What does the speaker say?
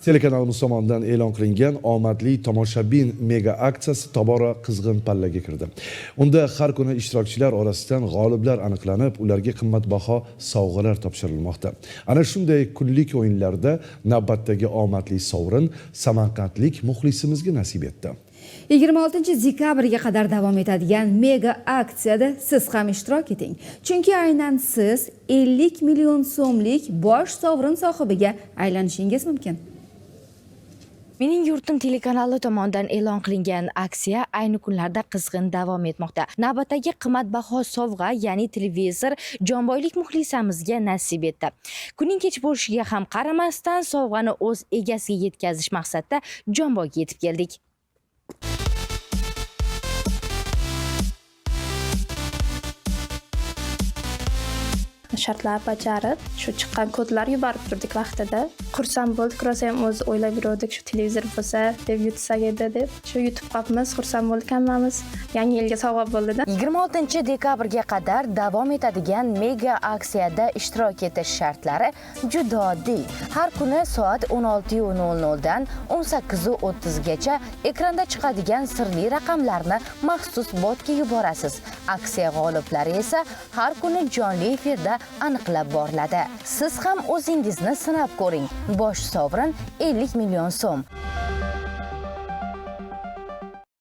Telekanalimiz tomonidan e'lon qilingan omadli tomoshabin mega aksiyasi tobora qizg'in pallaga kirdi. Unda har kuni ishtirokchilar orasidan g'oliblar aniqlanib, ularga qimmatbaho sovg'alar topshirilmoqda. Ana shunday kunlik o'yinlarda navbatdagi omadli sovrin samarqandlik muxlisimizga nasib etdi. 26 dekabrga qadar davom etadigan mega aksiyada siz ham ishtirok eting. Chunki aynan siz 50 million so'mlik bosh sovrin sohibiga aylanishingiz mumkin. Mening yurtim telekanali tomonidan e'lon qilingan aksiya ayni kunlarda qizg'in davom etmoqda. Navbatdagi qimmatbaho sovg'a, ya'ni televizor Jonboylik muxlisamizga nasib etdi. Kunning kech bo'lishiga ham qaramasdan sovg'ani o'z egasiga yetkazish maqsadida Jonboyga yetib keldik. Shartlar bajarib, shu chiqqan kodlar yuborib turdik vaqtida. Xursand bo'ldik, rosayam o'zi o'ylab yuruvdik, shu televizor bo'lsa deb yutsak edi deb. Shu yutib qolibmiz, xursand bo'ldik hammamiz. Yangi yilga sovg'a bo'ldida. 26 dekabrga qadar davom etadigan mega aksiyada ishtirok etish shartlari juda oddiy. Har kuni soat 16:00 dan 18:30 gacha ekranda chiqadigan sirli raqamlarni maxsus botga yuborasiz. Aksiya g'oliblari esa har kuni jonli efirda aniqlab boriladi. Siz ham o'zingizni sinab ko'ring. Bosh sovrin 50 million so'm.